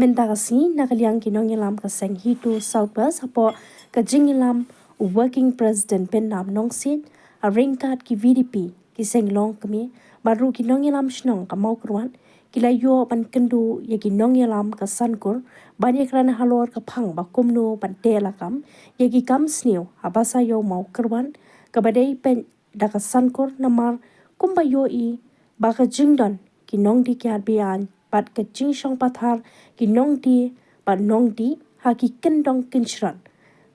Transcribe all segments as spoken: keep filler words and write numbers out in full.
Mynta ka sngi na ka liang ki nongïalam ka seng HITO South West hapoh ka jingïalam u Working President Pynnam Nongsiej, ha ryngkat ki VDP, ki seng longkmie, bad ruh ki nongïalam shnong ka Mawkyrwat, ki la ïoh ban kynduh ïa ki nongïalam ka Sankur ban ïakren halor ka phang ba kumno ban teh lakam ïa ki kam sniew ha Basa Ïew Mawkyrwat, kaba dei peit da ka Sankur namar kumba ïohi ba ka jingdon ki nongdie kiad be-aiñ bad ka jingshong pathar ki nongdie bad nongdih ha ki kyndong kynshrot,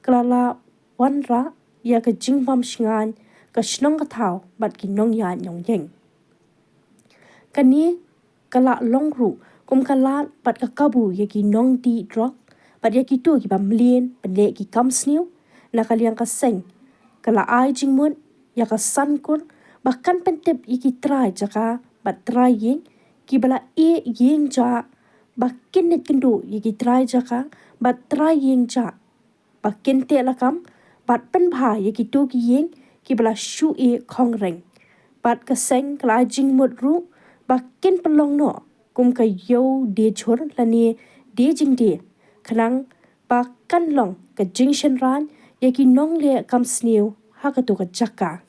ka la lah wanrah ïa ka jingbym shngaiñ ka shnong ka thaw bad ki nongïaid nongïeng. Kane ka la long ruh kum ka lad bad ka kabu ïa ki nongdih drok bad ïa kito kiba mlien ban leh ki kam sniew. Na ka liang ka seng, ka la ai jingmut ïa ka Sankur ba kan pyntip ïa ki trai jaka bad trai ïing kiba la ïeh ïing jah ba kin leit kynduh ïa ki trai jaka bad trai ïing jah ba kin teh lakam bad pynbha ïa kito ki ïing kiba la shu ïeh khongryngh. Bad ka seng ka la ai jingmut ruh ba kin pynlong noh kum ka ïew die jhur lane die jingdie, khnang ba kan long ka jingshynrang ïa ki nongleh kam sniew ha kato ka jaka.